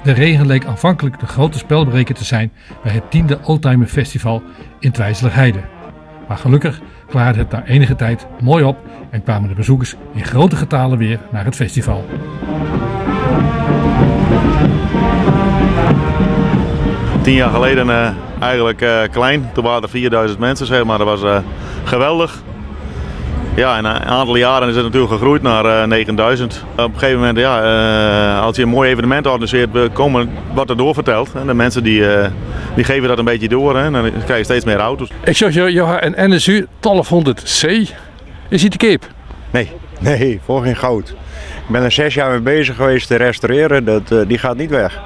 De regen leek aanvankelijk de grote spelbreker te zijn bij het tiende Oldtimer Festival in Twijzelerheide. Maar gelukkig klaarde het na enige tijd mooi op en kwamen de bezoekers in grote getalen weer naar het festival. 10 jaar geleden eigenlijk klein, toen waren er 4000 mensen, zeg maar. Dat was geweldig. Ja, en een aantal jaren is het natuurlijk gegroeid naar 9000. Op een gegeven moment, ja, als je een mooi evenement organiseert, komen, wordt er doorverteld. En de mensen die geven dat een beetje door, hè, en dan krijg je steeds meer auto's. Ik zeg je, je hebt een NSU 1200C. Is hij te koop? Nee, nee, voor geen goud. Ik ben er 6 jaar mee bezig geweest te restaureren, die gaat niet weg.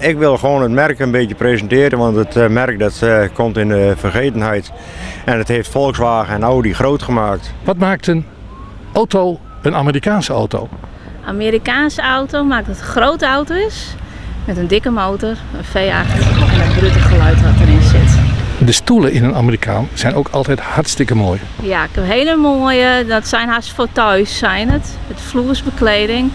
Ik wil gewoon het merk een beetje presenteren, want het merk dat komt in de vergetenheid. En het heeft Volkswagen en Audi groot gemaakt. Wat maakt een auto een Amerikaanse auto? Amerikaanse auto maakt dat het een grote auto is, met een dikke motor, een V8 en het brute geluid wat erin zit. De stoelen in een Amerikaan zijn ook altijd hartstikke mooi. Ja, ik heb hele mooie, dat zijn haast fauteuils zijn het, met vloersbekleding.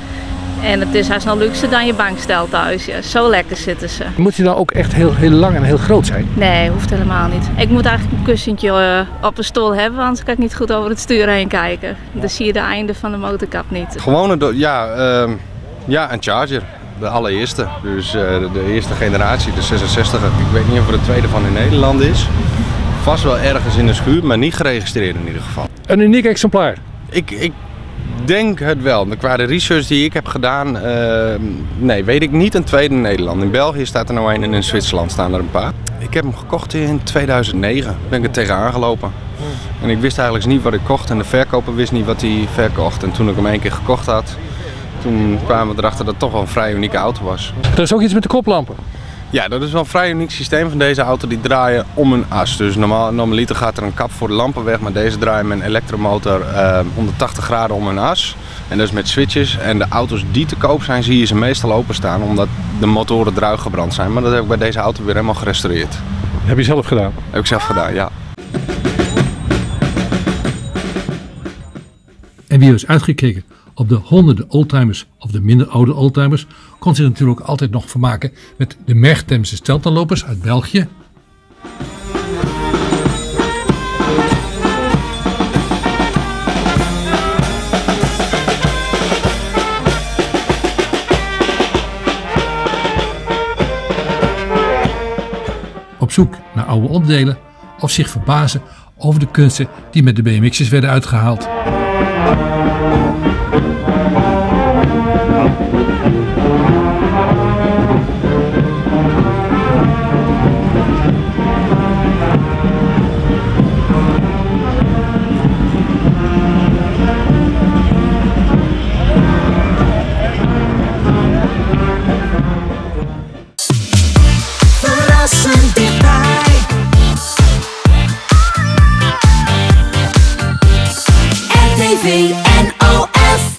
En het is haast nog luxer dan je bankstel thuis. Ja, zo lekker zitten ze. Moet die dan ook echt heel, heel lang en heel groot zijn? Nee, hoeft helemaal niet. Ik moet eigenlijk een kussentje op een stoel hebben, anders kan ik niet goed over het stuur heen kijken. Dan zie je de einde van de motorkap niet. Gewone, ja, een Charger. De allereerste. Dus de eerste generatie, de 66. Ik weet niet of er de tweede van in Nederland is. Vast wel ergens in de schuur, maar niet geregistreerd in ieder geval. Een uniek exemplaar? Ik denk het wel. Qua de research die ik heb gedaan, nee, weet ik niet een tweede in Nederland. In België staat er nou een en in Zwitserland staan er een paar. Ik heb hem gekocht in 2009. Ben ik er tegenaan gelopen. En ik wist eigenlijk niet wat ik kocht en de verkoper wist niet wat hij verkocht. En toen ik hem één keer gekocht had, toen kwamen we erachter dat het toch wel een vrij unieke auto was. Er is ook iets met de koplampen. Ja, dat is wel een vrij uniek systeem van deze auto. Die draaien om een as. Dus normaliter gaat er een kap voor de lampen weg, maar deze draaien met een elektromotor 180 graden om een as. En dat is met switches. En de auto's die te koop zijn, zie je ze meestal openstaan, omdat de motoren eruit gebrand zijn. Maar dat heb ik bij deze auto weer helemaal gerestaureerd. Dat heb je zelf gedaan? Dat heb ik zelf gedaan, ja. En wie is uitgekeken op de honderden oldtimers of de minder oude oldtimers, kon zich natuurlijk ook altijd nog vermaken met de Merchtemse steltenlopers uit België. Op zoek naar oude onderdelen of zich verbazen over de kunsten die met de BMX'ers werden uitgehaald.